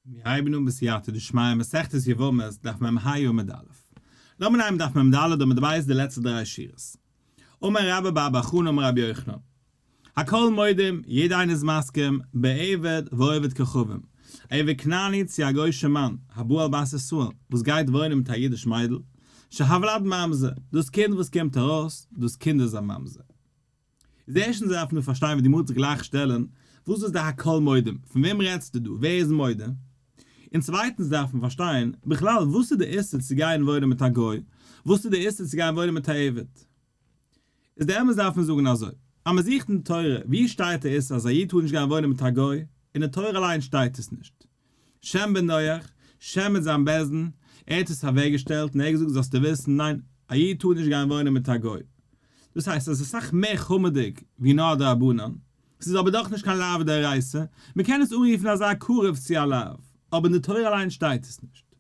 מיר הייבן אן בסייעתא דשמיא מסכת יבמות דף מ ה עמוד א'. לאמיר נעמען דף מ ד עמוד ב' די לעצטע דריי שורות. אמר רבה בר בר חנה אמר רבי יוחנן. הכל מודים, יעדער איינער איז מסכים, בעבד ועובד כוכבים. א עבד כנעני צו א גוי'שע מאן, הבא על בת ישראל, וואס גייט וואוינען מיט א אידיש מיידל, שהוולד ממזר, דאס קינד וואס קומט ארויס, דאס קינד איז א ממזר. איז ערשטנס דארף מען פארשטיין ווי די גמרא וועט זיך גלייך שטעלן, וואס איז די הכל מודים? פון וועם רעדסטו דא? ווער איז מודה? און צווייטנס דארף מען פארשטיין, בכלל וואס איז די איסור צו גיין וואוינען מיט א גוי? וואס איז די איסור צו גיין וואוינען מיט א עבד? איז די אמת דארף מען זאגן אזוי, אז מען זוכט אין די תורה וואו שטייט די איסור אז א איד טאר נישט גיין וואוינען מיט א גוי, אין די תורה אליין שטייט עס נישט. שם בן נח, שם מיט זיין בית דין, ער האט עס אוועקגעשטעלט און ער האט געזאגט זאלסטו וויסן, ניין, א איד טאר נישט גיין וואוינען מיט א גוי. דאס הייסט עס איז אסאך מער חמור'דיג ווי נאר א דרבנן, ס'איז אבער דאך נישט קיין לאו דאורייתא, מ'קען עס אנרופן אזא קרוב צו א לאו, אבער אין די תורה אליין שטייט עס נישט.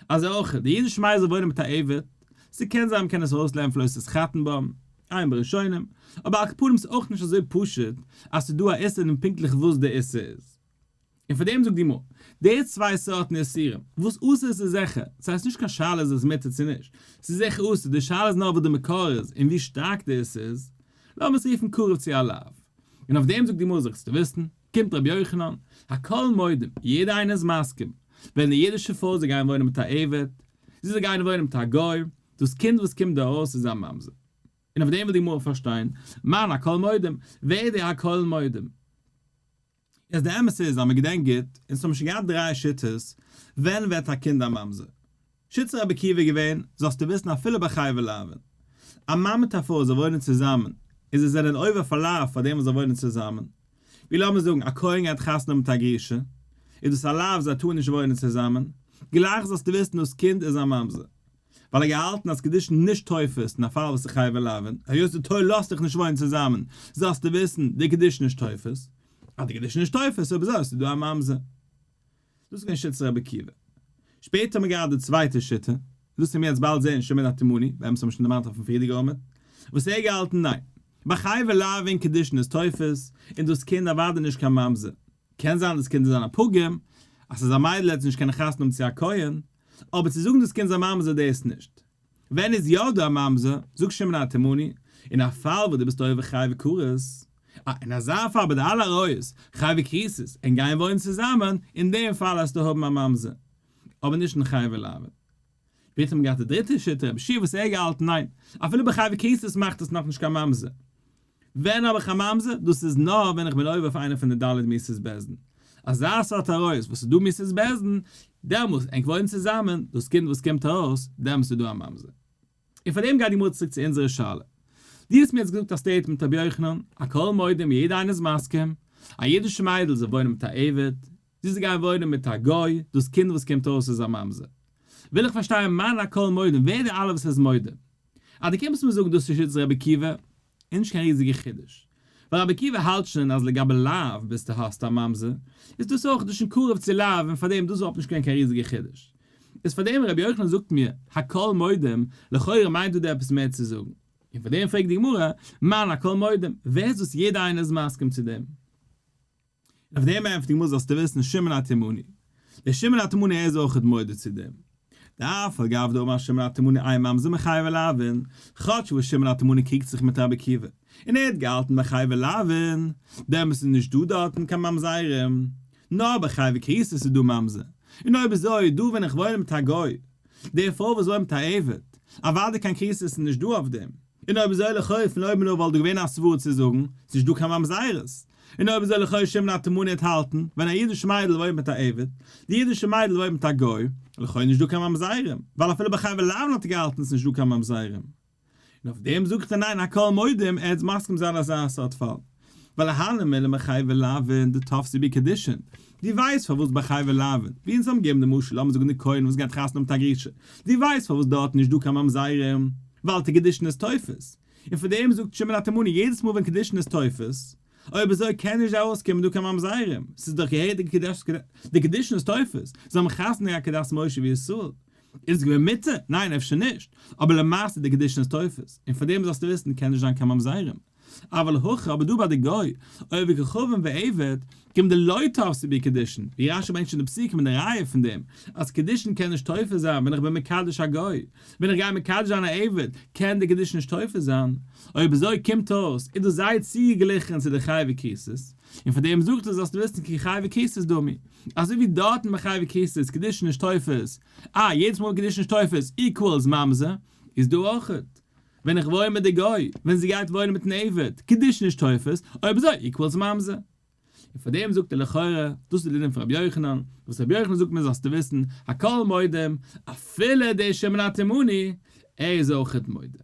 אזוי אויך די אידישע מיידל זאל וואוינען מיט א עבד, ס'קען זיין מ'קען עס ארויסלערנען פון לא תתחתן בם, עיין בראשונים, אבער על כל פנים ס'איז אויך נישט אזוי פשוט אז ס'איז דא א איסור און פונקטליך וואס די איסור איז. און פאר דעם זאגט די גמרא, די צוויי סארטן איסורים, וואס אסור איז איז זיכער, ס'הייסט נישט קיין שאלה איז עס מותר צו נישט, ס'איז זיכער אסור, די שאלה איז נאר וואס די מקור איז און ווי שטארק די איסור איז, לאמיר עס רופן קרוב צו א לאו. און אויף דעם זאגט די גמרא זאלסטו וויסן, קומט רבי יוחנן, הכל מודים, יעדער איינער איז מסכים, ווען די אידישע פרוי זאל גיין וואוינען מיט א עבד, זי זאל גיין וואוינען מיט א גוי, דאס קינד וואס קומט דא ארויס איז א ממזר. און אויף דעם וויל די גמרא פארשטיין, מאן הכל מודים, ווער איז די הכל מודים? יעצט די אמת איז אז מען געדענקט גוט, אונז האבן שוין געהאט דריי שיטות ווען ווערט א קינד א ממזר. שיטת רבי עקיבא איז געווען, זאלסטו וויסן אפילו ביי חייבי לאוין. א מאן מיט א פרוי זאל וואוינען צוזאמען, און זיי זענען עובר אויף א לאו פאר דעם וואס זיי וואוינען צוזאמען. ווי לאמיר זאגן א כהן גייט חתונה האבן מיט א גרושה, איז דאס א לאו זיי טארן נישט וואוינען צוזאמען, גלייך זאלסטו וויסן דאס קינד איז א ממזר. ווייל ער געהאלטן אז קידושין נישט תופס אין א פאל וואס איז חייבי לאוין, היות די תורה לאזט דיך נישט וואוינען צוזאמען, זאלסטו וויסן, די קידושין נישט תופס. אז די קידושין נישט תופס, אויב אזוי איז דא א ממזר. דאס איז געווען שיטת רבי עקיבא. שפעטער האט מען געהאט די צווייטע שיטה, דאס וועלן מיר יעצט באלד זען שמעון התימני, וועמענס האבן שוין דערמאנט אויפן פריערדיגע עמוד, וואס ער האט געהאלטן ניין, ביי חייבי לאוין קידושין איז תופס, און דאס קינד אוודאי נישט קיין ממזר. קען זיין דאס קינד איז אן א פגום, אז ס'איז א מיידל וועט זי נישט קענען חתונה האבן צו א כהן, אבער צו זאגן דאס קינד איז א ממזר דאס נישט. ווען איז יא דא א ממזר, זאגט שמעון התימני, אין א פאל וואס דו ביסט עובר חייבי כרת, אה, אין אזא פאל ביי די אלע עריות, חייבי כריתות, און גייען וואוינען צוזאמען, אין דעם פאל העסטו האבן א ממזר. אבער נישט אין חייבי לאוין. שפעטער האט מען געהאט די דריטע שיטה, רבי יהושע וואס ער האט געהאלטן ניין, אפילו ביי חייבי כריתות מאכט עס נאכנישט קיין ממזר. ווען האב איך א ממזר? דאס איז נאר ווען איך בין עובר אויף איינע פון די ד' מיתות בית דין. אזא סארט עריות וואס איז דא מיתות בית דין, דעמאלס ענק וואוינען צוזאמען, דאס קינד וואס קומט ארויס, דעמאלס איז דא א ממזר. און פאר דעם גייט די גמרא צוריק צו אונזערע שאלה. דו האסט מיר יעצט געזאגט א statement רבי יוחנן, הכל מודים יעדער איינער איז מסכים, א אידישע מיידל זאל וואוינען מיט א עבד, זי זאל גיין וואוינען מיט א גוי, דאס קינד וואס קומט ארויס איז א ממזר. וויל איך פארשטיין מאן הכל מודים, ווער די אלע וואס איז מודה? אז דו קומסט מיר זאגן דאס איז שיטת רבי עקיבא, איז נישט קיין ריזיגע חידוש, ווייל רבי עקיבא האלט שוין אז לגבי לאו ביסטו האסט א ממזר, איז דאס אויך דאס שוין קרוב צו לאו און פארדעם דאס וואלט נישט געווען קיין ריזיגע חידוש. איז פארדעם רבי יוחנן זאגט מיר הכל מודים, לכאורה מיינט דא דא עפעס מער צו זאגן. און פארדעם פרעגט די גמרא, מאן הכל מודים, ווער איז דאס יעדער איינער איז מסכים צו דעם? און אויף דעם ענטפערט די גמרא זאלסטו וויסן שמעון התימני, דער שמעון התימני ער איז אויכעט מודה צו דעם, דאף על גב דאמר שמעון התימני אין ממזר מחייבי לאוין, כאטש וואס שמעון התימני קריגט זיך מיט רבי עקיבא, און ער האט געהאלטן ביי חייבי לאוין, דעמאלס איז נישט דא דארטן קיין ממזרים, נאר ביי חייבי כריתות איז דא ממזר, און אויב אזוי דא ווען איך וואוין מיט א גוי, די פרוי וואס וואוינט מיט א עבד, אוודאי קיין כריתות איז נישט דא אויף דעם, און אויב אזוי לכאו' פון אויבן אויף וואלט דא געווען א סברא צו זאגן, ס'נישט דא קיין ממזרות, און אויב אזוי לכאו' שמעון התימני האט האלטן, ווען א אידישע מיידל וואוינט מיט א עבד, די אידישע מיידל וואוינט מיט א גוי, לכאו' נישט דא קיין ממזרים, ווייל אפילו ביי חייבי לאוין האט ער געהאלטן ס'נישט דא קיין ממזרים. און אויף דעם זאגט ער ניין הכל מודים ער וועט מסכים זיין אזא סארט פאל, ווייל הני מילי מחייבי לאוין דתפסי בהו קידושין, דו ווייסט פארוואס ביי חייבי לאוין, ווי אונז האבן געגעבן די משל לאמיר זאגן די כהן וואס גייט חתונה מיט א גרושה, דו ווייסט פארוואס דארט נישט דא קיין ממזרים, ווייל די קידושין איז תופס, און פאר דעם זאגט שמעון התימני יעדעס מאל ווען קידושין איז תופס, אויב אזוי קען נישט ארויסקומען דא קיין ממזרים, ס'איז דאך געהעריג די קידושין איז תופס, זיי האבן חתונה געהאט כדת משה וישראל, איז עס געווען מותר? ניין אפשר נישט, אבער למעשה די קידושין איז תופס, און פאר דעם זאלסטו וויסן קען נישט זיין קיין ממזרים. אבל הכא אבער דא ביי די גוי, עובד כוכבים ועבד, כיון דלא תפסי בהו קידושין, ווי רשי ברענגט שוין די פסוקים און די ראיה פון דעם, אז קידושין קען נישט תופס זיין ווען איך בין מקדש א גוי, ווען איך גיי מקדש זיין א עבד, קען די קידושין נישט תופס זיין, אויב אזוי קומט אויס, איז דאס זייער צוגעגליכן צו די חייבי כריתות, און פאר דעם זאגט ער זאלסטו וויסן כחייבי כריתות דמי, אזוי ווי דארטן ביי חייבי כריתות איז קידושין נישט תופס, אה, יעדעס מאל קידושין נישט תופס equals ממזר, איז דא אויכעט. ווען איך וואוין מיט די גוי, ווען זי גייט וואוינען מיטן עבד, קידושין נישט תופס, אויב אזוי equals ממזר. און פאר דעם זאגט ער לכאורה, דאס איז די דין פון רבי יוחנן, וואס רבי יוחנן זאגט מיר זאלסטו וויסן, הכל מודים, אפילו דער שמעון התימני, ער איז אויכעט מודה.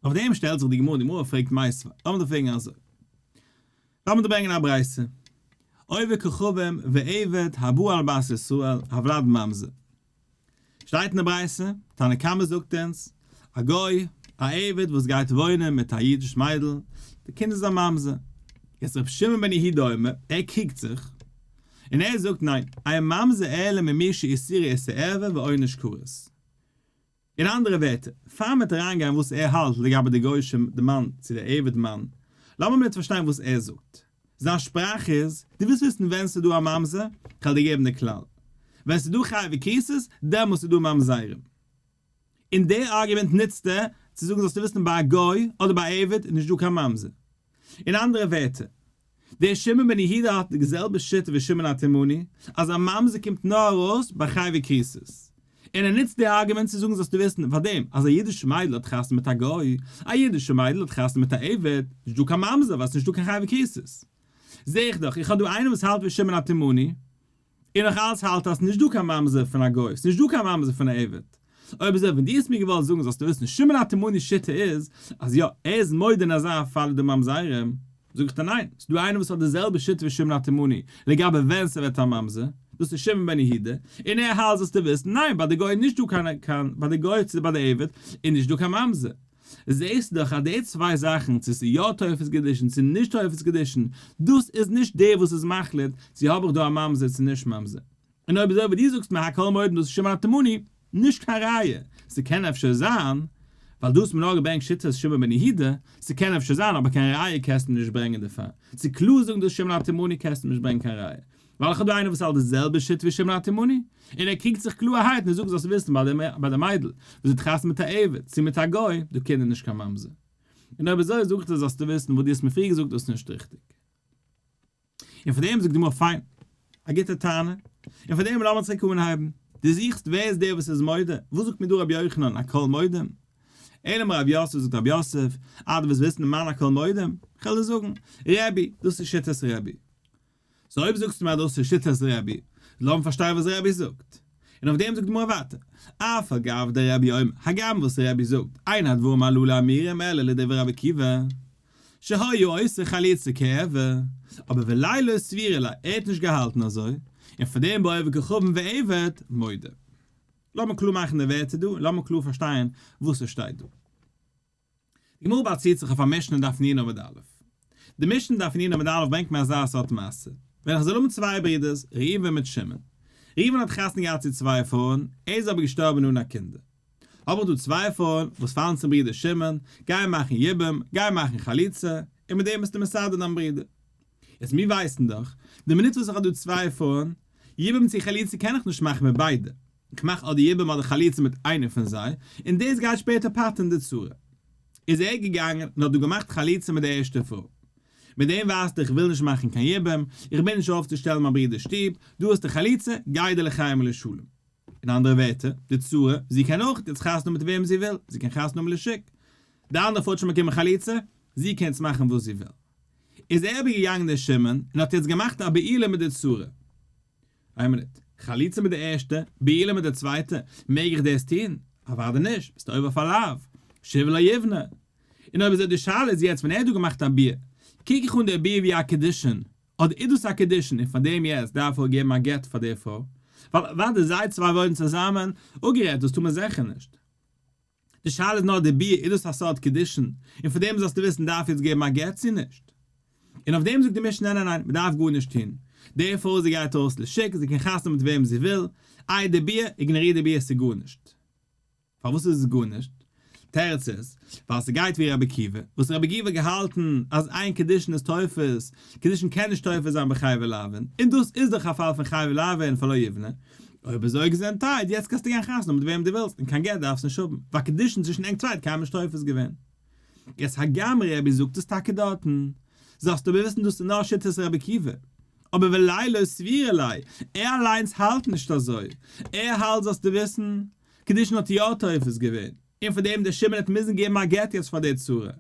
אויף דעם שטעלט זיך די גמרא, די גמרא פרעגט מיתיבי, לאמיר דיר פרעגן אזוי, לאמיר דיר ברענגען א ברייתא, עובד כוכבים ועבד הבא על בת ישראל הולד ממזר, שטייט אין די ברייתא, תנא קמא זאגט אונז, א גוי, א עבד וואס גייט וואוינען מיט א אידיש מיידל, די קינד איז א ממזר. יעצט רבי שמעון בן יהודה אומר, ער קריגט זיך, און ער זאגט ניין, אין ממזר אלא ממי שאיסורו איסור ערווה ועונש כרת. אין אנדערע ווערטער, פאר מ'וועט אריינגיין וואס ער האלט לגבי די גוי'אישע מאן צו די עבד מאן, לאמיר מינוט פארשטיין וואס ער זאגט. זיין שפראך איז, דו ווילסט וויסן ווען ס'איז דא א ממזר? כ'וועל דיר געבן די כלל. ווען ס'איז דא חייבי כריתות, דעמאלס איז דא ממזרים. און די ארגומענט נוצט ער צו זאגן זאלסטו וויסן ביי א גוי אדער ביי א עבד איז נישט דא קיין ממזר. אין אנדערע ווערטער, דער שמעון בן יהודה האט די זעלבע שיטה ווי שמעון התימני, אז א ממזר קומט נאר ארויס ביי חייבי כריתות. און ער נוצט די ארגומענט צו זאגן זאלסטו וויסן פאר דעם אז א אידישע מיידל האט חתונה מיט א גוי, א אידישע מיידל האט חתונה מיט א עבד, נישט דא קיין ממזר ווייל ס'נישט דא קיין חייבי כריתות. זע איך דאך איך האב דא איינעם וואס האלט ווי שמעון התימני, און נאך אלץ האלט אז ס'נישט דא קיין ממזר פון א גוי, ס'נישט דא קיין ממזר פון א עבד. אויב אזוי ווען דו האסט מיר געוואלט זאגן זאלסטו וויסן שמעון התימני'ס שיטה איז אז יא, ער איז מודה אין אזא פאל איז דא ממזרים, זאג איך דיר ניין, ס'איז דא איינער וואס האט די זעלבע שיטה ווי שמעון התימני לגבי ווען ס'ווערט א ממזר, דאס איז שמעון בן יהודה, און ער האלט זאלסטו וויסן ניין ביי די גוי איז נישט דא קיין קיין ביי די גוי צו ביי די עבד איז נישט דא קיין ממזר. זעהסט דאך אז די צוויי זאכן צו ס'איז יא תופס קידושין צו נישט תופס קידושין, דאס איז נישט דער וואס איז מחליט צו האב איך דא א ממזר צו נישט ממזר. און אויב אזוי ווי דו זאגסט מיר הכל מודים דאס איז שמעון התימני, נישט קיין ראיה, ס'קען אפשר זיין, ווייל דו האסט מיר נאר געברענגט שיטת שמעון בן יהודה, ס'קען אפשר זיין אבער קיין ראיה קענסטו מיר נישט ברענגען דערפאר, צו קלאר זאגן דאס שמעון התימני קענסטו מיר נישט ברענגען קיין ראיה, ווייל איך האב דא איינער וואס האלט די זעלבע שיטה ווי שמעון התימני, און ער קריגט זיך קלארהייט און ער זאגט זאלסט וויסן ביי די מיידל וואס האט חתונה מיט א עבד צו מיט א גוי, דא קינד איז נישט קיין ממזר. און אויב אזוי זאג איך דיר זאלסטו וויסן וואס דו האסט מיר פריער געזאגט דאס איז נישט ריכטיג. און פאר דעם זאגט די גמרא פיין, א גוטע טענה, און פאר דעם לאמיר צוריק אנהייבן, דו זוכסט ווער איז דער וואס איז מודה, וואס זאגט מיר דא רבי יוחנן הכל מודים? אלא אמר רב יוסף זאגט רב יוסף, אה דו ווילסט וויסן מאן הכל מודים? כ'וועל דיר זאגן, רבי, דאס איז שיטת רבי. so אויב זאגסטו מיר אז דאס איז שיטת רבי, לאמיר פארשטיין וואס רבי זאגט. און אויף דעם זאגט די גמרא ווייטער, אף על גב דרבי אומר, הגם וואס רבי זאגט, אין הדברים הללו אמורים אלא לדברי רבי עקיבא, שהיה עושה חליצה כערוה, אבער וליה לא סבירא ליה, ער האט נישט געהאלטן אזוי, און פאר דעם בעובד כוכבים ועבד מודה. לאמיר קלאר מאכן די ווערטער דא, און לאמיר קלאר פארשטיין וואס עס שטייט דא. די גמרא באציט זיך אויף א משנה אין דף נ עמוד א'. די משנה אין דף נ עמוד א' ברענגט מיר אזא סארט מעשה, ווען איך זאל האבן צוויי ברידערס, ראובן מיט שמעון. ראובן האט חתונה געהאט צו צוויי פרויען, ער איז אבער געשטארבן אן א קינדער. האב איך דא צוויי פרויען וואס פאלן צום ברודער שמעון, גיי מאכן יבום, גיי מאכן חליצה, און מיט דעם ביסטו מסדר דיין ברודער. יעצט מיר ווייסן דאך, די מינוט וואס איך האב דא צוויי פרויען, יבום צו חליצה קען איך נישט מאכן מיט ביידע, איך מאך אדער יבום אדער חליצה מיט איינער פון זיי, און דאס גייט שפעטער פטר'ן די צרה. איז ער געגאנגען און האט דא געמאכט חליצה מיט די ערשטע פרוי. מיט דעם ווייזט ער איך וויל נישט מאכן קיין יבום, איך בין נישט אויפצושטעלן מיין ברודער'ס שטוב, דא האסטו חליצה, גיי דיר לחיים ולשלום. אין אנדערע ווערטער, די צרה, זי קען אויך יעצט חתונה האבן מיט וועם זי וויל, זי קען חתונה האבן לשוק. די אנדערע פרוי האט שוין באקומען חליצה, זי קען יעצט מאכן וואס זי וויל. איז ער אבער געגאנגען דער שמעון און האט יעצט געמאכט א בעילה מיט די צרה. איין מינוט, חליצה מיט די ערשטע, בעילה מיט די צווייטע, מעג איך דאס טון? אוודאי נישט, ביסט עובר אויף א לאו, שוב לא יבנה. און אויב אזוי די שאלה איז יעצט ווען ער האט דא געמאכט א ביאה, קוק איך אן די ביאה ווי א קידושין, אדער איז דאס א קידושין און פאר דעם יעצט דארף ער געבן א גט פאר די פרוי? ווייל אוודאי זיי צוויי וואוינען צוזאמען, אפגערעדט דאס טאר מען זיכער נישט. די שאלה איז נאר די ביאה איז דאס א סארט קידושין און פאר דעם זאלסטו וויסן דארף יעצט געבן א גט צו נישט? און אויף דעם זאגט די משנה ניין ניין ניין מען דארף גארנישט טון, די פרוי זי גייט אויס לשוק זי קען חתונה מיט וועם זי וויל, איי די ביאה, איגנאריר די ביאה ס'איז גארנישט. פארוואס איז עס גארנישט? תירוץ איז, ווייל ס'גייט ווי רבי עקיבא, וואס רבי עקיבא האט געהאלטן אז אין קידושין איז תופס, קידושין קען נישט תופס זיין בחייבי לאוין, און דאס איז דאך א פאל פון חייבי לאוין פון לא יבנה, אויב אזוי געזונטהייט, יעצט קענסטו גיין חתונה האבן מיט וועם דו ווילסט און קיין גט דארפסט נישט האבן, ווייל קידושין צווישן ענק צוויי האט קיינמאל נישט תופס געווען. יעצט הגם רבי זאגט עס טאקע דארטן, זאלסטו אבער וויסן דאס איז נאר שיטת רבי עקיבא, אבער וליה לא סבירא ליה, ער אליינס האלט נישט אזוי, ער האלט זאלסטו וויסן, קידושין האט יא תופס געווען, און פאר דעם דער שמעון האט מוזן געבן א גט יעצט פאר די צרה.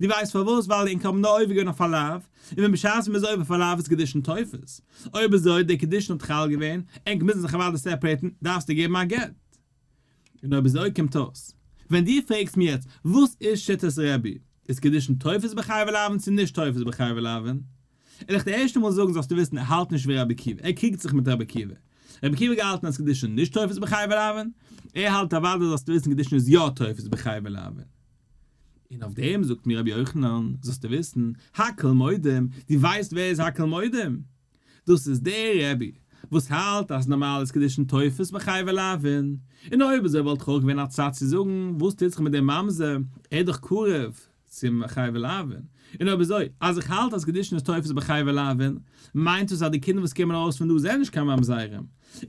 דו ווייסט פארוואס? ווייל ענק האבן נאר עובר געווען אויף א לאו, און ווען בשעת מ'איז עובר אויף א לאו איז קידושין תופס. אויב אזוי דער קידושין האט חל געווען, ענק מוזן זיך אוודאי separate ן, דארפסטו געבן א גט. און אויב אזוי קומט אויס, ווען דו פרעגסט מיר יעצט וואס איז שיטת רבי, איז קידושין תופס בחייבי לאוין צו נישט תופס בחייבי לאוין, וועל איך די ערשטע מאל זאגן זאלסטו וויסן ער האלט נישט ווי רבי עקיבא, ער קריגט זיך מיט רבי עקיבא. רבי עקיבא האט געהאלטן אז קידושין נישט תופס בחייבי לאוין, ער האלט אוודאי זאלסטו וויסן קידושין איז יא תופס בחייבי לאוין. און אויף דעם זאגט מיר רבי יוחנן, זאלסטו וויסן, הכל מודים, דו ווייסט ווער איז הכל מודים? דאס איז דער רבי וואס האלט אז נארמאל איז קידושין תופס בחייבי לאוין, און אויב אזוי וואלט איך אויך געווען א צד צו זאגן וואס טוט זיך מיט דעם ממזר, ער איז דאך קרוב צום חייבי לאוין, און אויב אזוי אז איך האלט אז קידושין איז תופס בחייבי לאוין, מיינט דאס אז די קינדער וואס קומען ארויס פון דא זענען נישט קיין ממזרים,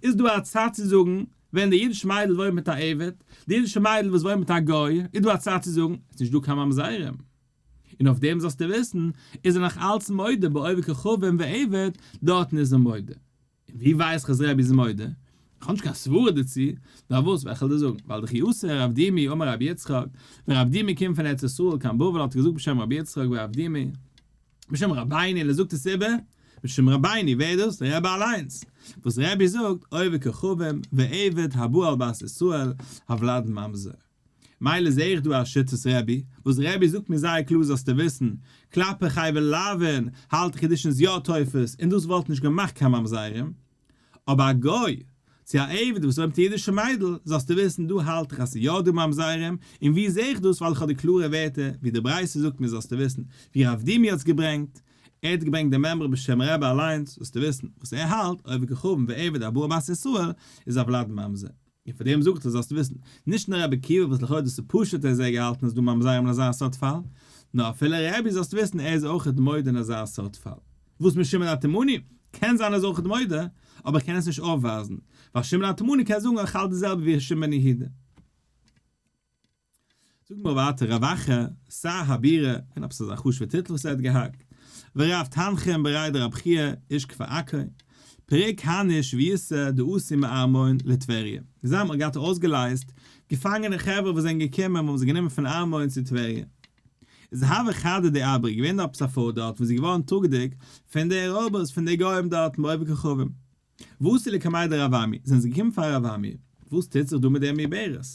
איז דא א צד צו זאגן ווען די אידישע מיידל וואוינט מיט א עבד, די אידישע מיידל וואס וואוינט מיט א גוי, איז דא א צד צו זאגן עס איז נישט דא קיין ממזרים. און אויף דעם זאלסטו וויסן, איז ער נאך אלץ מודה בעובר כוכבים ועבד, דארטן איז ער מודה. און ווי ווייס איך אז רבי איז מודה? איך האב נישט קיין סברה דערצו, נאר וואס וועל איך דיר זאגן, ווייל דכי אתא רב דימי אמר רבי יצחק, ווען רב דימי קומט פון ארץ ישראל קיין בבל האט ער געזאגט בשם רבי יצחק ורב דימי, בשם רבינו און ער זאגט עס איבער בשם רבינו, ווער איז דאס? דער רבי אליינס, וואס רבי זאגט, עובר כוכבים ועבד הבא על בת ישראל, הוולד ממזר. מילא זעה איך דא א שיטת רבי, וואס רבי זאגט מיר זייער קלאר זאלסטו וויסן, כלפי חייבי לאוין האלט איך קידושין איז יא תופס און דאס וואלט נישט געמאכט קיין ממזרים, אבער א גוי, צו א עבד וואס וואוינט מיט א אידישע מיידל, זאלסטו וויסן דא האלט איך אז ס'איז יא דא ממזרים, און ווי זעה איך דאס ווייל איך האב די קלארע ווערטער ווי די ברייתא זאגט מיר זאלסטו וויסן, ווי רב דימי האט עס געברענגט, ער האט געברענגט די מימרא בשם רבי אליינס, זאלסטו וויסן, וואס ער האלט, עובר כוכבים ועבד הבא על בת ישראל, איז הוולד ממזר. און פאר דעם זאגט ער זאלסטו וויסן, נישט נאר רבי עקיבא וואס לכאו' דאס איז פשוט ער איז ער געהאלטן אז דא ממזרים אין אזא סארט פאל, נאר אפילו רבי זאלסטו וויסן ער איז אויכעט מודה אין אזא סארט פאל. וואס מיט שמעון התימני? קען זיין ער איז אויכעט מודה, אבער איך קען עס נישט אויפווייזן, ווייל שמעון התימני קען זאגן איך האלט די זעלבע ווי שמעון בן יהודה. זאגט מיר ווייטער רב אחא, שר הבירה, און עפעס אזא חשוב'ע טיטל וואס ער האט געהאט, ורב תנחום בריה דרב חייא איש כפר עכו, פריק הני שביתא דאתו מארמון לטבריה, זיי האבן געהאט אויסגעלייזט געפאנגענע חברה וואס זענען געקומען האבן זיי גענומען פון ארמון צו טבריה. איז הוה חדא דעברה געווען דארט עפעס א פרוי דארט וואס איז געווארן טראגעדיג פון די רויבערס פון די גוים דארט מעובר כוכבים. ואתו לקמיה דרב אמי, זענען זיי געקומען פאר רב אמי, וואס טוט זיך דא מיט דער מעוברת?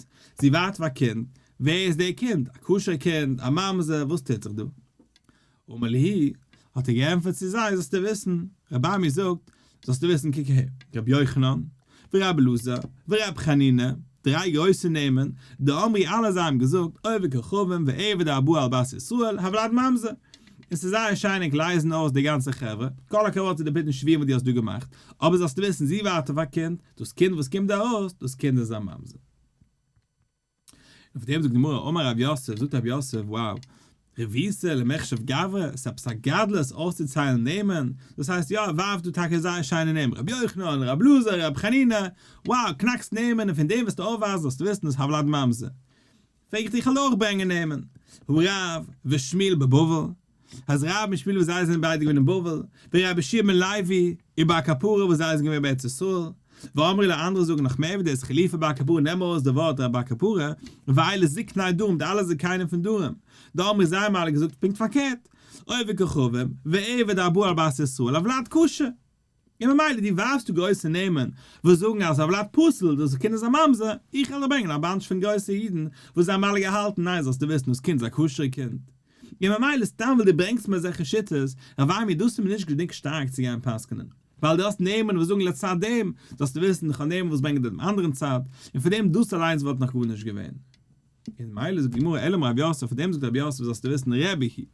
זי ווארט אויף א קינד, ווער איז דער קינד? א כשר קינד? א ממזר? וואס טוט זיך דא? אמר להו, האט ער געענטפערט צו זיי, זאלסטו וויסן, רב אמי זאגט, זאלסטו וויסן, קוק אהער, רבי יוחנן, ורבי אלעזר, ורבי חנינא, דריי גרויסע נעמען, דאמרי אלע זיי האבן געזאגט, עובר כוכבים ועבד הבא על בת ישראל, הוולד ממזר. און ס'איז זייער שיין ענק לייזן אויס די גאנצע חברה, כל הכבוד צו די פדיון שבויים וואס דו האסט דא געמאכט, אבער זאלסטו וויסן זי ווארט אויף א קינד, דאס קינד וואס קומט דא ארויס, דאס קינד איז א ממזר. און אויף דעם זאגט די גמרא, אמר רב יוסף, זאגט רב יוסף, wow, רבותא למחשב גברא, ס'איז עפעס א גדלות אויסצוציילן נעמען, דאס הייסט יא, ער ווארפט דא טאקע זייער שיינע נעמען, רבי יוחנן, רבי אלעזר, רבי חנינא, wow, קנאקסט נעמען און פון דעם וועסטו אויפווייזן זאלסטו וויסן דאס הוולד ממזר. פרעג איך דיך, כ'וועל אויך ברענגען נעמען, רב ושמואל בבבל, אז רב און שמואל וואס זיי זענען ביידע געווען אין בבל, ורבי יהושע בן לוי ובר קפרא וואס זיי זענען געווען בארץ ישראל, ואמרי לה אנדערע זאגן נאך מער ווי דאס חליפא בר קפרא נעם ארויס די ווארט רב בר קפרא, ואלו זקני דרום די אלע זקנים פון דרום, דאמרי זיי האבן אלע געזאגט פונקט פארקערט, עובר כוכבים, ועבד הבא על בת ישראל הוולד כשר. און ממילא דו ווארפסט דא גרויסע נעמען וואס זאגן אז הוולד פסול, דאס קינד איז א ממזר, איך וועל דיר ברענגען א bunch פון גרויסע אידן וואס זיי האבן אלע געהאלטן ניין זאלסטו וויסן דאס קינד איז א כשר'ע קינד. און ממילא סתם ווייל דו ברענגסט מיר אזעלכע שיטות, רב אמי דאס איז מיר נישט גענוג שטארק צו גיין פסק'נען. ווייל דו האסט נעמען וואס זאגן לצד דעם, זאלסטו וויסן איך האב נעמען וואס ברענגען דעם אנדערן צד, און פון דעם דאס אליינס וואלט נאך גארנישט געווען. און מילא זאגט די גמרא אלא אמר רב יוסף, פון דעם זאגט רב יוסף זאלסטו וויסן רבי היא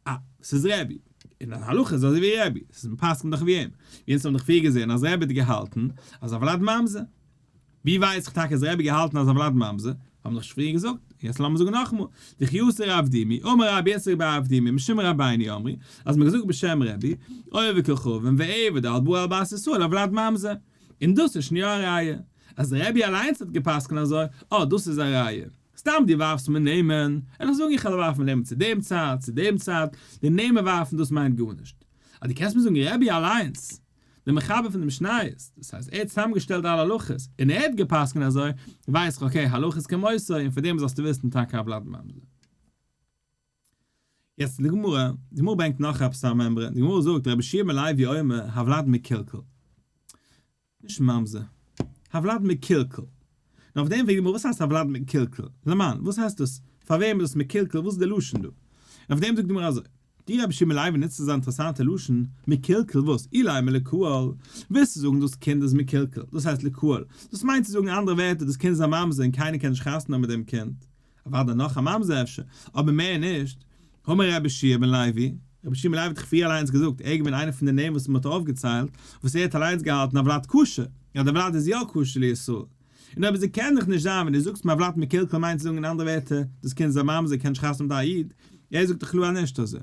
אה, ס'איז רבי, און א הלכה איז אזוי ווי רבי, ס'איז מ'פסק'נט דאך ווי אים, ווי אונז האבן דאך פריער געזען אז רבי האט געהאלטן אז הוולד ממזר. ווי ווייס איך טאקע אז רבי האט געהאלטן אז הוולד ממזר? האבן דאך שוין פריער געזאגט. יעצט לאמיר זאגן נאכאמאל, דכי אתא רב דימי, אמר רבי יצחק בר אבדימי משום רבינו אמרו, אז מ'האט געזאגט בשם רבי, עובד כוכבים ועבד אל בא על בת ישראל הולד ממזר. און דאס איז שוין יא א ראיה. אז רבי אליינס האט גע'פסק'נט אזוי, אה דאס איז א ראיה. סתם דו ווארפסט מיר נעמען, וועל איך זאגן איך וועל ווארפן נעמען צו דעם צד, צו דעם צד, די נעמען ווארפן דאס מיינט גארנישט. אז דו קענסט מיר זאגן רבי אליינס, דער מחבר פון די משניות, דאס הייסט ער האט צוזאמגעשטעלט אלע הלכות, און ער האט גע'פסק'נט אזוי, ווייס איך okay הלכות כמותו, און פון דעם זאלסטו וויסן טאקע הולד ממזר. יעצט די גמרא, די גמרא ברענגט נאך עפעס א מימרא, די גמרא זאגט רבי יהושע בן לוי אומר הולד מקולקל, נישט ממזר, הולד מקולקל, און אויף דעם פרעגט די גמרא וואס הייסט הולד מקולקל, למאן, וואס הייסט דאס, פאר וועם איז דאס מקולקל, וואס איז די לשון דא, און אויף דעם זאגט די גמרא אזוי, די רבי יהושע בן לוי נוצט אזא אינטערעסאנטע לשון, מקולקל וואס? אילימא לקהל, ווילסטו זאגן דאס קינד איז מקולקל, דאס הייסט לקהל, דאס מיינט צו זאגן אנדערע ווערטער דאס קינד איז א ממזר און קיינער קען נישט חתונה האבן מיט דעם קינד, אוודאי נאך א ממזר אפשר, אבער מער נישט. האמר רבי יהושע בן לוי, רבי יהושע בן לוי האט דאך פריער אליינס געזאגט, ער איז געווען איינער פון די נעמען וואס מען האט אויפגעציילט, וואס ער האט אליינס געהאלטן הולד כשר, יא דער ולד איז יא כשר לישראל. און אויב אזוי קען דאך נישט זיין ווען דו זאגסט מיר הולד מקולקל מיינט צו זאגן אין אנדערע ווערטער, דאס קינד איז א ממזר קען נישט חתונה מיט א איד, ער זאגט דאך קלאר אז נישט אזוי.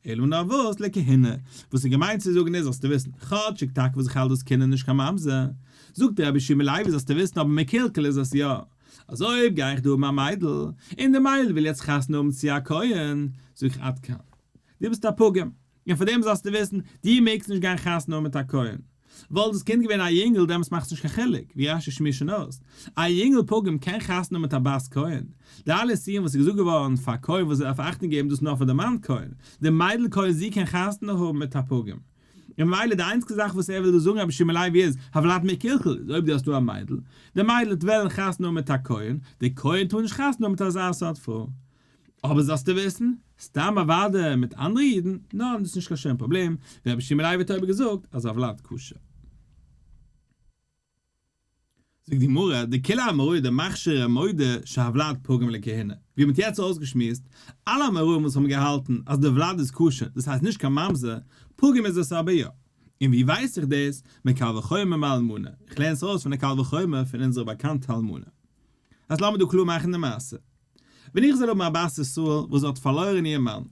אלא נאר וואס לכהונה, וואס איז געמיינט צו זאגן איז זאלסטו וויסן, כאטשיג טאקע וואס איך האלט דאס קינד איז נישט קיין ממזר, זאגט רבי יהושע בן לוי זאלסטו וויסן אבער מקולקל איז עס יא, אז אויב גיי איך דא האבן א מיידל, און די מיידל וויל יעצט חתונה האבן צו א כהן, זאג איך עד כאן, דו ביסט א פגום, און פאר דעם זאלסטו וויסן, דו מעגסט נישט גיין חתונה האבן מיט א כהן. וואלט דאס קינד געווען א יונגל דעמאלטס מאכט עס נישט קיין חילוק, ווי רש"י שמועסט שוין אויס, א יונגל פגום קען חתונה האבן מיט א בת כהן. די אלע איסורים וואס איז געזאגט געווארן פאר כהן וואס ער דארף אכטונג געבן דאס נאר פאר די מאן כהן, די מיידל כהן זי קען חתונה האבן מיט א פגום. און ממילא די איינציגסטע זאך וואס ער וויל דא זאגן רבי יהושע בן לוי איז, הולד מקולקל איז אויב דו האסט דא א מיידל, די מיידל וועט וועלן חתונה האבן מיט א כהן, די כהן טאר נישט חתונה האבן מיט אזא סארט פרוי. אבער זאלסטו וויסן, סתם אוואדע מיט אנדערע אידן, נאר דאס איז נישט קיין שום פראבלעם, ווי רבי שמעון לוי האט אויבן געזאגט אז הולד כשר. זאגט די גמרא, דכולי אמוראי דמכשירי מודה שהולד פגום לכהונה, ווי מ'האט יעצט אויסגעשמועסט, אלע אמוראים וואס האבן געהאלטן אז די ולד איז כשר, דאס הייסט נישט קיין ממזר, פגום איז עס אבער יא. און ווי ווייס איך דאס? מקל וחומר מאלמנה, איך לערן עס ארויס פון די קל וחומר פון אונזערע באקאנטע אלמנה. אז לאמיר דא קלאר מאכן די מעשה. ווען איך זאל האבן א בת ישראל וואס האט פארלוירן איר מאן,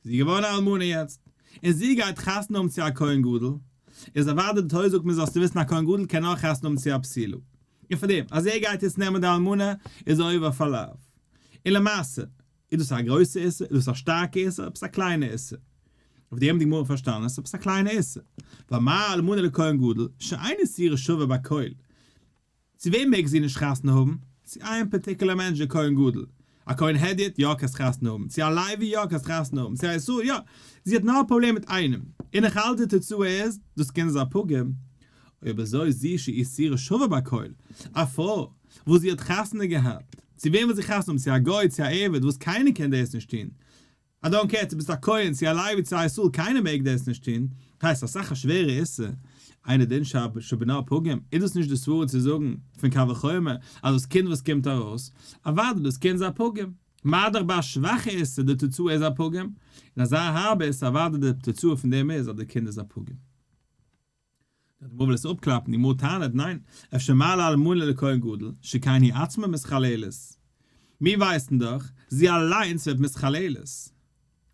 זי איז געווארן א אלמנה יעצט, און זי גייט חתונה האבן צו א כהן גדול, איז אוודאי די תורה זאגט מיר זאלסטו וויסן א כהן גדול קען נאר חתונה האבן צו א בתולה, און פאר דעם אז ער גייט יעצט נעמען די אלמנה איז ער עובר אויף א לאו. און למעשה, איז דאס א גרויסע איסור? איז דאס א שטארקע איסור? עפעס א קליינע איסור? אויף דעם האט די גמרא פארשטאנען אז עס איז עפעס א קליינע איסור, ווייל מה אלמנה לכהן גדול שאין איסורה שווה בכל, צו וועם מעג זי נישט חתונה האבן? צו איין particular מענטש דער כהן גדול. א כהן הדיוט? יא קענסט חתונה האבן. צו א לוי? יא קענסט חתונה האבן. צו א ישראל? יא. זי האט נאר א פראבלעם מיט איינעם. און איך האלט די תוצאה איז, דאס קינד איז א פגום. אויב אזוי זו שאיסורה שווה בכל. א פרוי וואס זי האט חתונה געהאט. צו וועם וויל זי חתונה האבן? צו א גוי? צו א עבד? וואס קיינער קען דאס נישט טון. I don't care צו ביסט א כהן צו א לוי צו א ישראל קיינער מעג דאס נישט טון, הייסט אסאך א שווערע איסור, אינו דין שבנה פגום, איז דאס נישט די סברה צו זאגן פון קל וחומר אז דאס קינד וואס קומט ארויס, אוודאי דאס קינד איז א פגום, מה דאך ביי א שוואכע איסור די תוצאה איז א פגום, און אזא הארבע איסור אוודאי די תוצאה פון דעם איז אז די קינד איז א פגום. די גמרא וויל עס אפקלאפן, די גמרא טענה'ט, ניין, אפשר מה לאלמנה לכהן גדול, שכן היא עצמה מתחללת. מיר ווייסן דאך, זי אליינס ווערט מתחללת.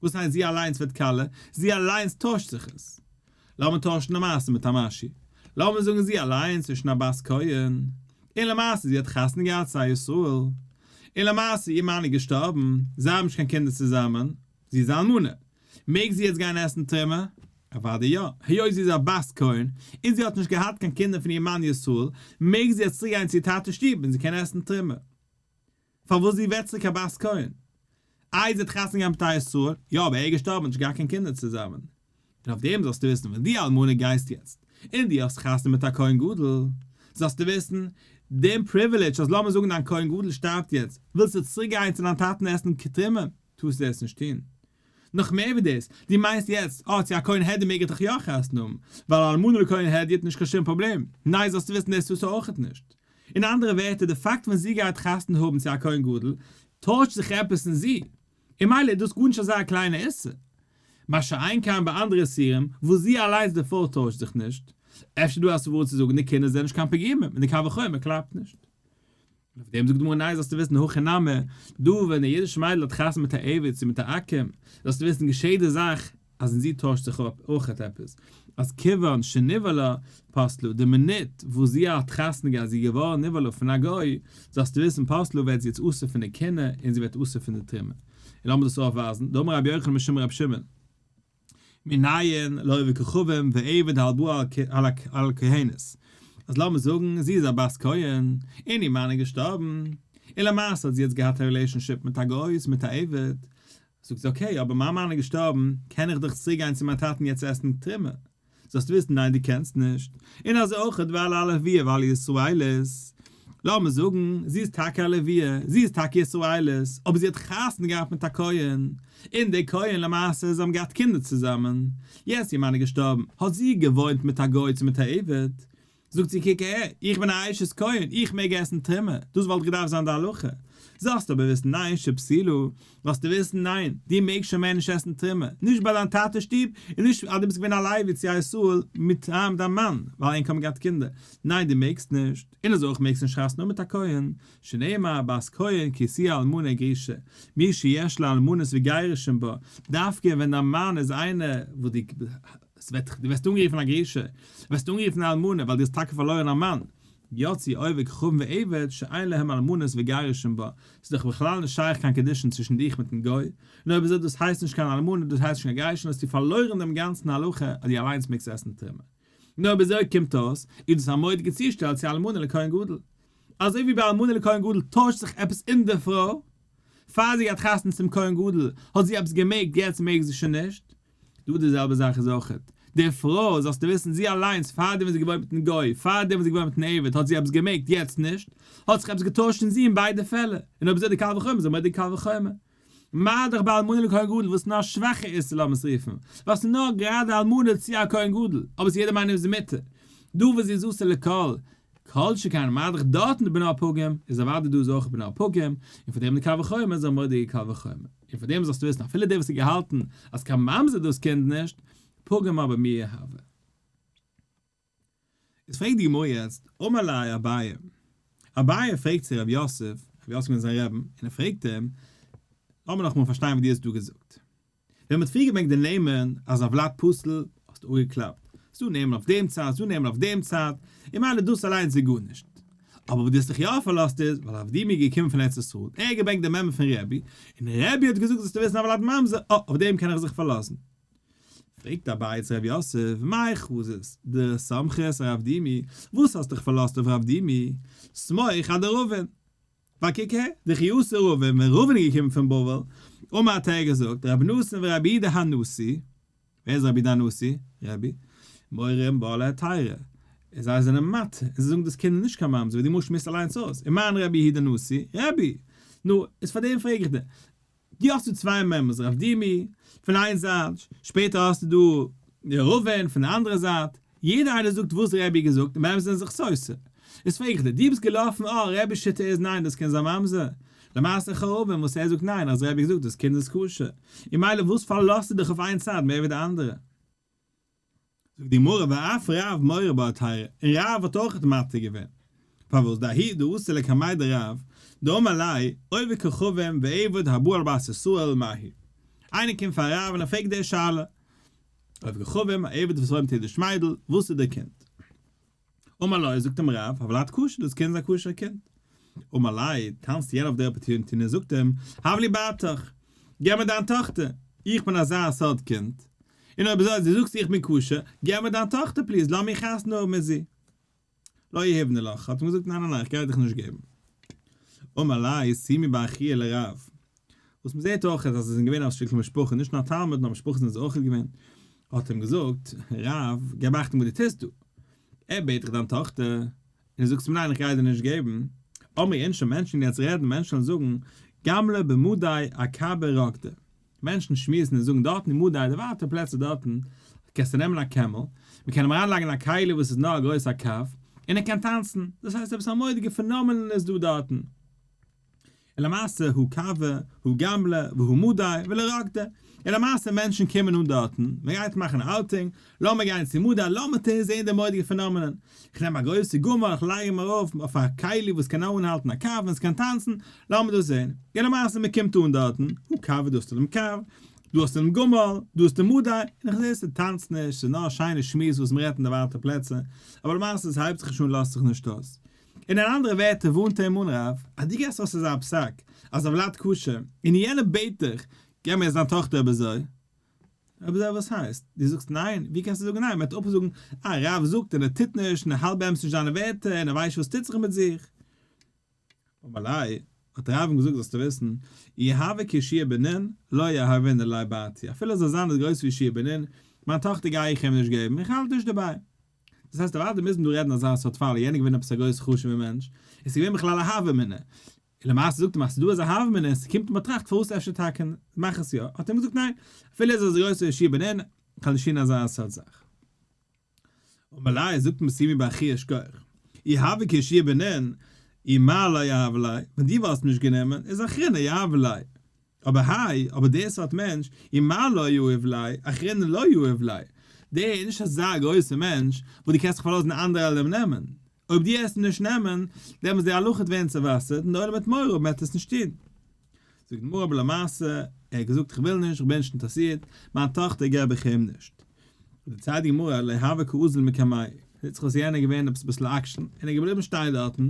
וואס הייסט זי אליינס ווערט קאלע? זי אליינס טוישט זיך עס. לאמיר טוישן די מעשה מיט א משהו. לאמיר זאגן זי אליינס איז שוין א בת כהן, און למעשה זי האט חתונה געהאט צו א ישראל, און למעשה איר מאן איז געשטארבן, זיי האבן נישט קיין קינדער צוזאמען, זי איז א אלמנה. מעג זי יעצט גיין עסן תרומה? אוודאי יא, היות זי איז א בת כהן, און זי האט נישט געהאט קיין קינדער פון איר מאן ישראל, מעג זי יעצט צוריק גיין צו איר טאטע'ס שטוב און זי קען עסן תרומה. פארוואס זי ווערט צוריק א בת כהן? איי זי האט חתונה געהאט מיט א ישראל? יא, אבער ער איז געשטארבן און נישט געהאט קיין קינדער צוזאמען. און אויף דעם זאלסטו וויסן ווען דו אלמנה גייסט יעצט, און דו האסט חתונה מיט א כהן גדול, זאלסטו וויסן, דעם privilege אז לאמיר זאגן דיין כהן גדול שטארבט יעצט, ווילסטו צוריק גיין צו דיין טאטן עסן תרומה, טארסטו דאס נישט טון. נאך מער ווי דאס, דו מיינסט יעצט, אה, צו א כהן הדיוט מעג איך דאך יא חתונה האבן, ווייל אלמנה לכהן הדיוט האט נישט קיין שום פראבלעם. ניין, זאלסטו וויסן דאס טארסטו אויכעט נישט. אין אנדערע ווערטער, די פאקט ווען זי גייט חתונה האבן צו א כהן גדול, טוישט זיך עפעס אין זי. און מילא איז דאס גארנישט אזא קליינע איסור. מה שאין כן ביי אנדערע איסורים, וואס זי אליינס די פרוי טוישט זיך נישט. אפשר דא א סברא צו זאגן די קינדער זענען נישט קיין פגימים און די קל וחומר קלאפט נישט. און אויף דעם זאגט די גמרא ניין זאלסטו וויסן הכא נמי, דא ווען א אידישע מיידל האט חתונה מיט א עבד צו מיט א עכו"ם, זאלסטו וויסן געשעט די זאך אז אין זי טוישט זיך אפ אויכעט עפעס, אז כיוון שנבעלה פסלה, די מינוט וואס זי האט חתונה געהאט זי איז געווארן נבעלה פון א גוי, זאלסטו וויסן פסלה ווערט זי יעצט אסור פון די כהונה און זי ווערט אסור פון די תרומה. און לאמיר דאס אויפווייזן, דאמר רבי יוחנן משום רבי שמעון. מנין לעובד כוכבים ועבד הבא על כהנת, אז לאמיר זאגן זי איז א בת כהן און איר מאן איז געשטארבן, און למעשה האט זי יעצט געהאט א relationship מיט א גוי מיט א עבד, זאגט זי okay אבער מיין מאן איז געשטארבן קען איך דאך צוריק גיין צו מיין טאטן יעצט עסן תרומה, זאלסט וויסן ניין דו קענסט נישט, און אזוי אויך ועל הלוויה ועל ישראלית, לאמיר זאגן זי איז טאקע א לוויה, זי איז טאקע ישראלית, אבער זי האט חתונה געהאט מיט א כהן, און דער כהן למעשה זיי האבן געהאט קינדער צוזאמען, יעצט איר מאן איז געשטארבן, האט זי געוואוינט מיט א גוי צו מיט א עבד, זאגט זי קוק אהער, איך בין א אשת כהן, איך מעג עסן תרומה, דאס וואלט געדארפט זיין די הלכה. זאלסט אבער וויסן ניין שפסולה, זאלסטו וויסן ניין, דו מעגסט שוין מער נישט עסן תרומה, נישט ביי דיין טאטע'ס שטוב, און נישט אז דו ביסט געווען א לוי צו א ישראל מיט דיין מאן, ווייל ענק האבן געהאט קינדער, ניין דו מעגסט נישט, און אזוי אויך מעגסט נישט חתונה האבן מיט א כהן, שנאמר בת כהן כי תהיה אלמנה גרושה, מי שיש לה אלמנות וגירושין בה, דווקא ווען דיין מאן איז איינער וואס דו דו ווערסט אנגערופן א גרושה, ווערסט אנגערופן א אלמנה ווייל דו האסט טאקע פארלוירן א מאן, יצאו עובד כוכבים ועבד שאין להם אלמנות וגירושין בה, ס'איז דאך בכלל נישט שייך קיין קידושין צווישן דיך מיטן גוי, און אויב אזוי דאס הייסט נישט קיין אלמנה דאס הייסט נישט קיין גירושין האסטו פארלוירן דעם גאנצן הלכה אז דו אליינס מעגסט עסן תרומה. און אויב אזוי קומט אויס איז דאס א מורא'דיגע צושטעל צו אלמנה לכהן גדול. אזוי ווי ביי אלמנה לכהן גדול טוישט זיך עפעס אין די פרוי, פאר זי גייט חתונה צום כהן גדול האט זי עפעס געמעגט יעצט מעג זי שוין נישט, דא די זעלבע זאך איז אויכעט די פרוי, זאלסטו וויסן זי אליינס פארדעם ווען זי געוואוינט מיטן גוי, פארדעם ווען זי געוואוינט מיטן עבד האט זי עפעס געמעגט יעצט נישט, האט זיך עפעס געטוישט אין זי אין ביידע פעלער, און אויב אזוי די קל וחומר איז א מורא'דיגע קל וחומר. מה דאך ביי אלמנה לכהן גדול וואס נאר שוואכע איסור לאמיר עס רופן, ווייל ס'איז נאר גראדע אלמנה צו א כהן גדול, אבער ס'איז יעדער מיינונג איז מותר, דא וואס זי איז אסור לכל, כל שכן מה דאך דארטן די בנו פגום, איז אוודאי דא איז אויך בנו פגום, און פאר דעם די קל וחומר איז א מורא'דיגע קל וחומר. און פאר דעם זאלסטו וויסן אפילו דער וואס האט געהאלטן אז קיין ממזר דאס קינד נישט, פגום אבער מי יהווה. איז פרעגט די גמרא יעצט, אמר ליה אביי, אביי פרעגט צו רב יוסף, רב יוסף איז געווען זיין רעבן, און ער פרעגט אים, לאמיר נאכאמאל פארשטיין וואס דו האסט דא געזאגט. ווען מ'האט פריער געברענגט די נעמען אז הולד פסול, האסטו אפגעקלאפט, ס'דא נעמען אויף דעם צד, ס'דא נעמען אויף דעם צד, און מילא דאס אליינס איז גארנישט. אבער וואס דו האסט דיך יא פארלאזט איז, ווייל רב דימי איז געקומען פון ארץ ישראל, ער האט געברענגט די מימרא פון רבי, און רבי האט געזאגט זאלסטו וויסן הולד ממזר, אה, אויף דעם קען איך זיך פארלאזן. פרעגט אביי צו רב יוסף, מאי חזית דסמכת ארב דימי, וואס האסט דיך פארלאזט אויף רב דימי? סמוך אדרבין. ווייל קוק הער, דכי אתא רבין, ווען רבין איז געקומען פון בבל, אמר האט ער געזאגט, רבי נתן ורבי יהודה הנשיא, ווער איז רבי יהודה הנשיא? רבי, מורים בה להיתירא, און זיי זענען מתיר, און זיי זאגן דאס קינד איז נישט קיין ממזר, ווי די גמרא שמועסט אליינס אויס, ומאן רבי יהודה הנשיא? רבי! נו, איז פאר דעם פרעג איך דיר, דו האסט דא צוויי מימרות, רב דימי פון איין זייט, שפעטער האסטו דא רבין פון די אנדערע זייט, יעדער איינער זאגט וואס רבי האט געזאגט און באמת זענען זיך סותר. איז פרעג איך דיר, דו ביסט געלאפן אה רבי'ס שיטה איז ניין דאס קען זיין ממזר, למעשה איך רבין וואס ער זאגט ניין אז רבי האט געזאגט דאס קינד איז כשר, און מילא וואס פארלאזטו דיך אויף איין צד מער ווי די אנדערע? זאגט די גמרא ואף רב מורה בהיתירא, און רב האט אויך מתיר געווען, פארוואס דההוא דאתא לקמיה דרב, דאמר ליה, עובד כוכבים ועבד הבא על בת ישראל מהו. איינער קומט פאר רב און ער פרעגט די שאלה, עובד כוכבים, א עבד וואס וואוינט מיט אידיש מיידל, וואס איז דער קינד? אמר ליה, זאגט אים רב, הולד כשר, דאס קינד איז א כשר קינד. אמר ליה, טאנצט יענער אויף די opportunity און זאגט אים, הב לי בתך, געב מיר דיין טאכטער, איך בין אזא סארט קינד, און אויב אזוי אז דו זאגסט איך בין כשר, געב מיר דיין טאכטער please, לאז מיר חתונה האבן מיט זי. לא יהיבנא לך, האט אים געזאגט ניין ניין ניין איך גיי דיך נישט געבן. אמר ליה, שימי בר חייא לרב. וואס מען זעט אויך אז זיי זענען געווען א שטיקל משפחה, נישט נאר תלמיד נאר משפחה זענען זיי אויך געווען. האט אים געזאגט, רב, געב אכטונג וואס דו טוסט דא. ער בעט דיך דיין טאכטער, און דו זאגסט אים ניין איך גיי דיר נישט געבן. אמרי אינשי מענטשן יעצט רעדן, מענטשן וועלן זאגן, גמלא במדי אכבא רקדא. מענטשן שמועסן און זאגן דארטן אין מדי די ווייטע פלעצער דארטן קענסטו נעמען א קעמל, מען קען אים אריינלייגן א כלי וואס איז נאר גרויס א קב, און ער קען טאנצן, דאס הייסט עפעס א מורא'דיגע phenomenon איז דא דארטן. און למעשה הא כוי, הא גמלא, והא מדי, ולא רקדי. און למעשה מענטשן קומען אן דארטן, מען גייט מאכן א outing, לאמיר גיין צו מדי, לאמיר טון זען די מורא'דיגע פענאמענען. איך נעם א גרויסע גמל, איך לייג אים ארויף אויף א כלי וואס קען אנהאלטן א קו און עס קען טאנצן, לאמיר דאס זען. און למעשה מען קומט אן דארטן, הא כוי, דא האסטו דעם קו, דא האסטו דעם גמל, דא האסטו מדי, און איך זע ס'טאנצט נישט, ס'איז נאר א שיינע שמועס וואס מען רעדט אין די ווייטע פלעצער, אבער למעשה עס הייבט זיך נישט אן לאזט זיך נישט אויס. און אין אנדערע ווערטער ווארנט ער אים אן רב אז דו געסט אויס אזא פסק אז הולד כשר און יענער בעט דיך געב מיר יעצט דיין טאכטער אויב אזוי אויב אזוי וואס הייסט דו זאגסט ניין ווי קענסטו זאגן ניין מען וועט אפזאגן אה רב זאגט און ער טוט נישט און ער האלט באמת נישט זיינע ווערטער און ער ווייסט נישט וואס טוט זיך מיט זיך אמר ליה האט רב אים געזאגט זאלסטו וויסן אי הוה כיהושע בן נון לא יהבינא ליה בתי אפילו ער זאל זיין אזוי גרויס ווי יהושע בן נון מיין טאכטער גיי איך אים נישט געבן איך האלט נישט דערביי. דאס הייסט אוודאי מוז מען דא רעדן אזא סארט פאל, יענער געווען עפעס א גרויס חשוב'ער מענטש, עס איז געווען בכלל א הוה אמינא, און למעשה זאגט אים אז ס'איז דא אזא הוה אמינא און ס'קומט אין באטראכט פארוואס אפשר טאקע מאך עס יא, האט ער אים געזאגט ניין, אפילו ער איז אזוי גרויס יהושע בן נון, כ'וועל נישט טון אזא סארט זאך. אמר ליה, זאגט אים שימי בר חייא שכוח, אי הוה כיהושע בן נון, אי מר לא יהבה ליה, ווען דו וואלסט נישט גענומען, איז אחרינא יהבה ליה. אבער האי, אבער דער סארט מענטש, אי מר לא יהיב ליה, אחרינא לא יהיב ליה. דער איז נישט אזא גרויסער מענטש, וואס דו קענסט זיך פארלאזן אנדערע זאלן אים נעמען. אויב דו העסט אים נישט נעמען, דעמאלטס די הלכה וועט ווערן צעוואסערט און דער עולם וועט מורא האבן מען וועט עס נישט טון. זאגט די גמרא אבער למעשה, ער האט געזאגט איך וויל נישט, איך בין נישט אינטערעסירט, מיין טאכטער געב איך אים נישט. דערציילט די גמרא, לא הוה קאזיל מקמיה, זעט זיך אויס יענער איז געווען עפעס אביסל עקשן, און ער איז געבליבן שטיין דארטן,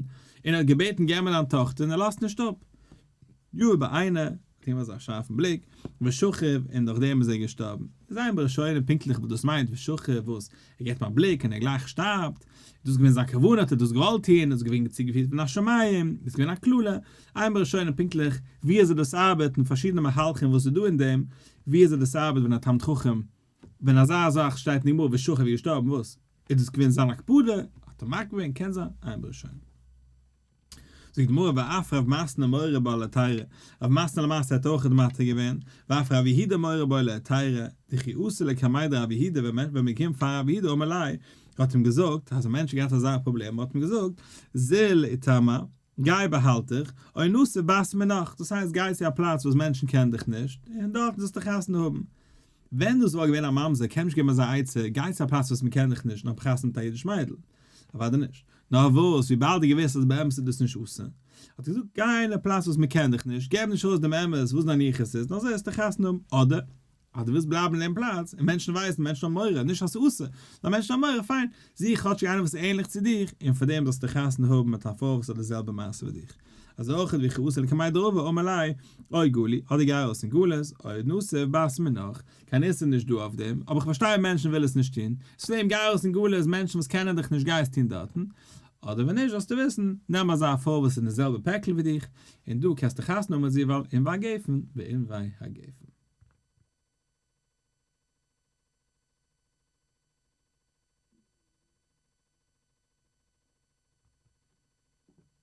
און ער האט געבעטן געב מיר דיין טאכטער און ער לאזט נישט אפ. יהיב ביה עיניה, האט אים אזא שארפן בליק, ושכיב, און נאכדעם איז ער געשטארבן. איז אין בראשונים פונקטליך וואס דאס מיינט ושכיב, וואס, ער געבט אים א בליק און ער גלייך שטארבט, איז דאס געווען זיין כוונה, האט ער דאס געוואלט טון, איז געווען צוגעפירט מן השמים, איז געווען א קללה, אין בראשונים פונקטליך ווי אזוי דאס ארבעט און פארשידענע מהלכים וואס איז דא אין דעם, ווי אזוי דאס ארבעט ווען א תלמיד חכם, ווען אזא זאך שטייט אין גמרא ושכיב איז געשטארבן, וואס, איז דאס געווען זיין הקפדה, האט ער מקפיד געווען, קען זיין, אין בראשונים. זאגט די גמרא ואף רב מתנא מורה בה להתירא, רב מתנא למעשה האט אויך מתיר געווען, ואף רב יהודה מורה בה להתירא, דכי אתו לקמיה דרב יהודה ווען מען קומט פאר רב יהודה אמר ליה, האט אים געזאגט אז א מענטש האט געהאט אזא פראבלעם האט אים געזאגט, זיל איטמא, גיי באהאלט דיך, או נסיב בת מינך, דאס הייסט גיי צו א פלאץ וואס מענטשן קענען דיך נישט, און דארטן זאלסטו חתונה האבן. ווען דאס וואלט געווען א ממזר קען נישט געבן אזא עצה, גיי צו א פלאץ וואס מען קען דיך נישט און האב חתונה מיט א אידיש מיידל. אוודאי נישט. נאר וואס, וויבאלד ער געוואוסט אז באמת איז דאס נישט אסור, האט ער געזאגט, גיי אין א פלאץ וואס מען קען דיך נישט, געב נישט ארויס דעם אמת וואס דיין יחוס איז, און אזוי וועסטו חתונה האבן, אדער אז דו ווילסט בלייבן אין דעם פלאץ, און מענטשן ווייסן, מענטשן האבן מורא, נישט אז ס'איז אסור, נאר מענטשן האבן מורא, פיין, זוך כאטשיג איינער וואס איז ענליך צו דיך, און פאר דעם זאלסטו חתונה האבן מיט א פרוי וואס האט די זעלבע מעשה ווי דיך. אזוי אויך וכי אתו לקמיה דרבא אמר ליה, או גלי, אדער גיי ארויס אין גלות, או נסיב בת מינך, קיין איסור נישט דא אויף דעם, אבער כ'פארשטיי מענטשן וויל עס נישט טון, איז פון דעם גיי ארויס אין גלות, מענטשן וואס קענען דיך נישט גיי עס טון דארטן, אדער ווען נישט זאלסטו וויסן, נעם אזא פרוי וואס איז אין די זעלבע פעקל ווי דיך, און דא קענסטו חתונה האבן מיט זי ווייל ענבי הגפן וענבי הגפן.